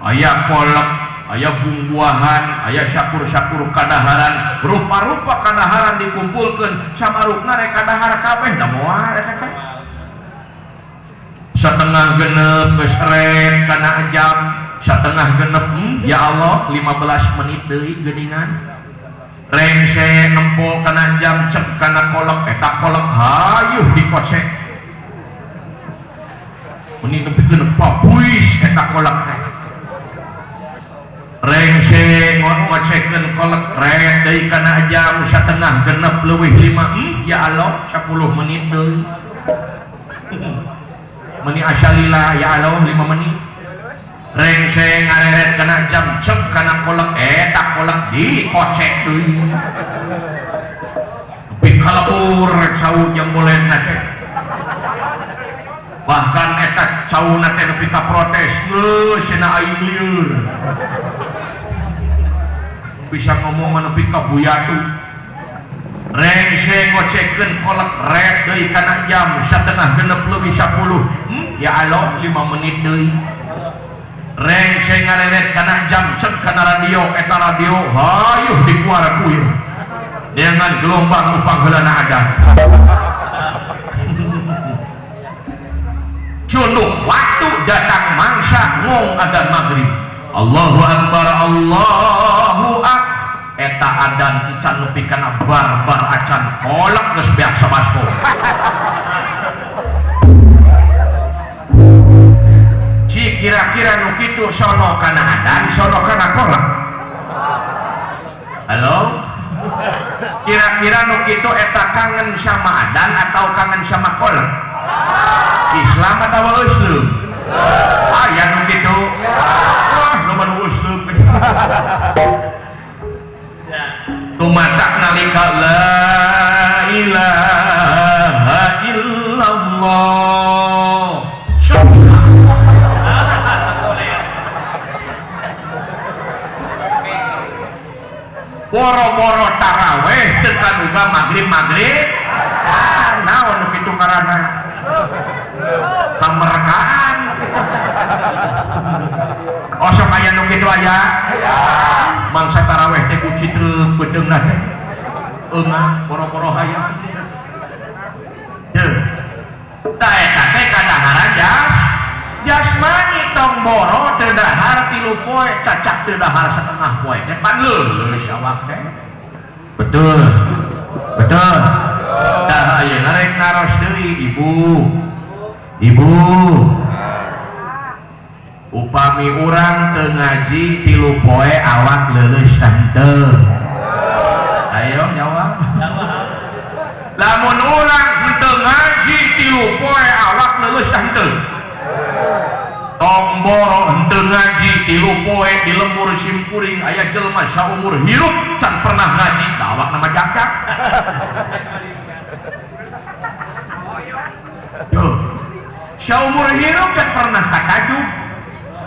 Aya kolak, aya bumbuahan, aya syakur-syakur kadaharan, rupa-rupa kadaharan dikumpulkeun samarukna rek kadahar kabeh da moal eta teh. Setengah genep geus rek kana jam, setengah genep ya Allah 15 menit deui geuningan. Rengse nempo kana jam cek kana kolak eta kolak hayuh dikocek. Meni nepikeun papuis eta kolak teh. Rengse ngocekeun kolak rek deui kana jam setengah genep leuwih 5 ya Allah 10 menit deui. Meni asalila ya Allah 5 menit. Rengse ngareret kana jam cek kana kolak eta kolak dikocek deui. Nepi kalebur cau jemboletna teh. Bahkan eta cauna teh nepi ka protes, geus cenah aing lieur. Bisa ngomong mah nepi ka buyatu. Rengse ngocekeun kolak rek deui kana jam setengah genep leuwih 10. Ya Allah 5 menit deui. Rengse ngareret kana jam cek kana radio eta radio hayuh dikuar-kuir dengan gelombang upangheulana ada. Cunduk waktu datang mangsa ngong ada maghrib. Allahu akbar Allahu akbar. Eta adan encan nepi kana barbar acan kolak geus beak sabasko. Ci kira-kira nu kitu sono kana adan sono kana kolak. Halo? Kira-kira nu kitu eta kangen sama adan atau kangen sama kolak? Islam atau Islam? Aya nu kitu. Wah, loba nu Islam. Tumatak nalika la ilaha illallah. Boro-boro taraweh teu kaduga magrib-magrib. Ah, naon nu kitu ngaranna? Kamerkaan. Osok aya nu kitu aya? Mangsa taraweh teh ku citreuk beuteungna teh. Eungah boro-boro hayang. Teu. Tah eta teh kadaharan jasmani tong boro teu dahar 3 poe cacak teu dahar setengah poe teh pan leuleus awak teh. Betul. Betul. Tah ayeuna rek naros deui ibu. Ibu. Upami urang teu ngaji 3 poe awak leuleus henteu. Ayo jawab. Lamun urang henteu ngaji 3 poe awak leuleus henteu. Tong boro henteu ngaji 3 poe di lembur simkuring aya jelema saumur hirup can pernah ngaji da awakna mah jagjag. Tuh. Saumur hirup can pernah katajuk.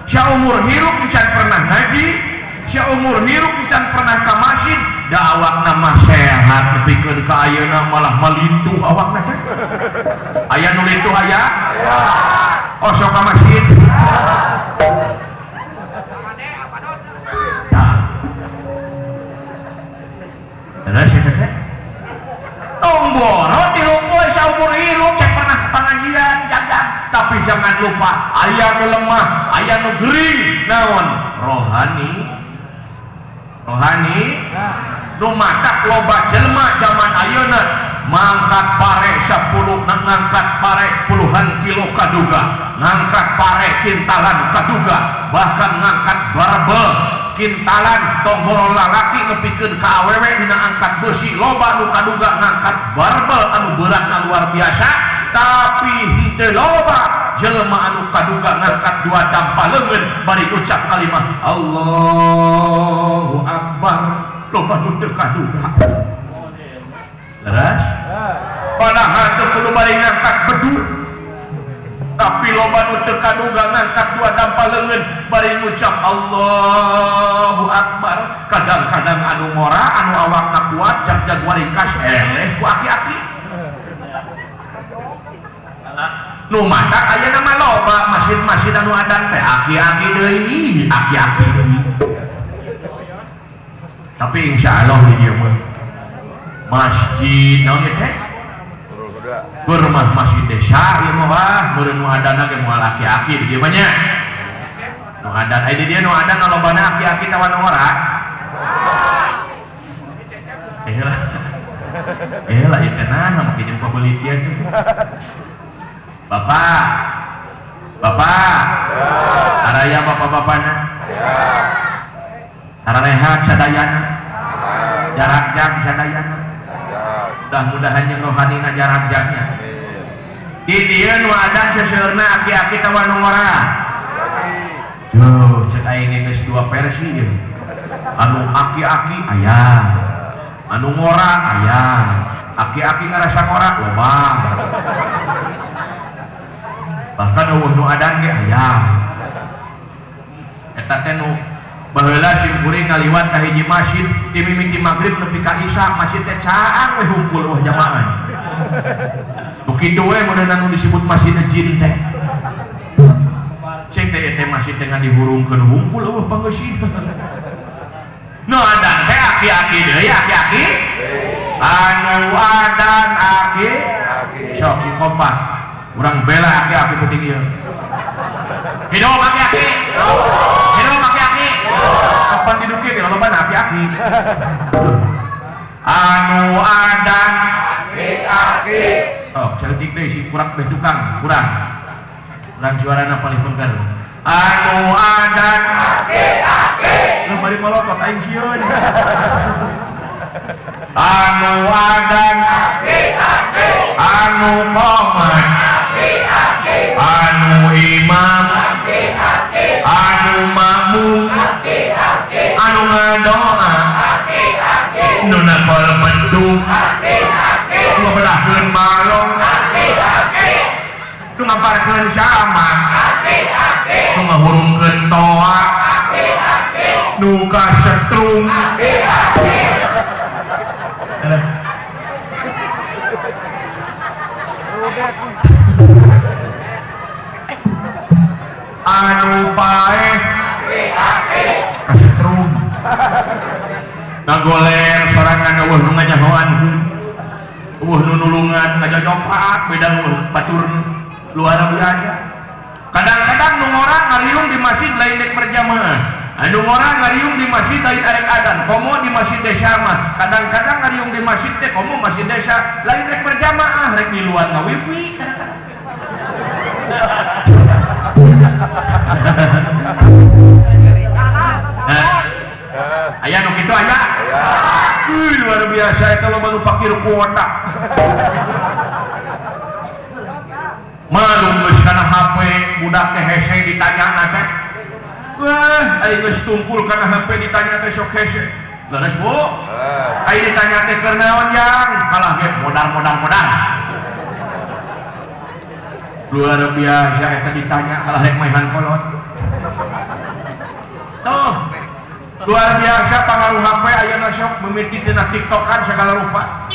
Saumur hirup can pernah ngaji, saumur hirup can pernah ka masjid, da awakna mah sehat nepikeun ka ayeuna malah malintuh awakna teh. Aya nu lintuh aya? Osok ka masjid. Tah. Terus eta teh. Tong boro tilu poe saumur hirup can pernah ka pangajian jagjag. Tapi jangan lupa aya nu lemah, aya nu gering, naon? Rohani. Rohani nu matak loba jelema zaman ayeuna mangkat pare 10, ngangkat pare puluhan kilo kaduga, ngangkat pare kintalan kaduga, bahkan ngangkat barbel kintalan tong boro lalaki nepikeun ka awewe dina angkat besi loba nu kaduga ngangkat barbel anu beratna luar biasa, tapi henteu loba jelema anu kaduga ngangkat 2 dampa leungeun bari ucap kalimah Allahu Akbar loba nu teu kaduga. Leres? Padahal teu kudu bari ngangkat bedu, tapi loba nu teu kaduga ngangkat 2 dampa leungeun bari ngucap Allahu Akbar. Kadang-kadang anu ngora anu awakna kuat jag-jag waringkas eleh ku aki-aki. Nu matak ayeuna mah loba masjid-masjid anu adan teh aki-aki deui, aki-aki deui. Tapi insyaallah di dieu mah masjid naon ieu teh? Bermah masjid desa ieu mah wah meureun nu adanna ge moal aki-aki di dieu mah nya. Nu adan aya di dieu nu adan lobana aki-aki tawa nu ora. Lah. Lah ieu teh nah make jeung pabelitian. Bapak. Bapak. Araya bapak-bapana. Ararehat sadayana. Jarak jam sadayana. Mudah-mudahan yang rohanina jarak jamnya. Di dieu nu adan seseueurna aki-aki tawa nu ngora. Duh, cek aing geus dua versi ieu. Anu aki-aki aya. Anu ngora aya. Aki-aki ngarasa ngora loba. Bahkan eueuh nu adan ge aya. Eta teh nu baheula sim kuring ngaliwat ka hiji masjid ti mimiti magrib nepi ka isya masjid teh caang we hungkul eueuh jamaah. Nu kitu we meuneunan nu disebut masjid jin teh. Cek teh teh masjid teh ngan dihurungkeun hungkul eueuh pangeusin. Nu adan teh aki-aki deui aki-aki. Anu adan aki sok si kompak. Urang bela aki-aki penting ieu. Hidup aki-aki. Hidup aki-aki. Kapan didukeun ge loba aki-aki. Anu adan aki-aki. Oh, ceutik deui si kurang teh tukang, kurang. Kurang suarana paling pengker. Anu adan aki-aki. Lu bari molotot aing sieun. Anu adan aki-aki. Anu qomat aki-aki. Anu imam aki-aki. Anu makmum aki-aki. Anu ngadoa aki-aki. Nu nakol bedug aki-aki. Nu belahkeun balong aki-aki. Nu ngaparkeun sama aki-aki. Nu ngahurungkeun toa aki-aki. Nu kasetrum aki-aki. Anu paeh aki-aki kasetrum ngagoler sorangan eueuh nu ngajahoan eueuh nu nulungan ngajojopak beda eueuh batur luar biasa. Kadang-kadang nu ngora ngariung di masjid lain dek berjamaah, anu ngora ngariung di masjid lain arek adan komo di masjid desa mah. Kadang-kadang ngariung di masjid teh komo masjid desa lain rek berjamaah rek miluan nga wifi kadang-kadang. Aya nu kitu aya. Wih, luar biasa eta loba nu pakir kuota. Malum geus kana HP budak teh hese ditanyana teh. Wah, aing geus tungkul kana HP ditanya teh sok hese. Leres Bu? Aing ditanya teh keur naon jang? Kalah ge modar-modar-modar. Luar biasa eta ditanya kalah rek maehan kolot. Tuh. Luar biasa pangaruh HP ayeuna sok mimiti tina TikTokan segala rupa.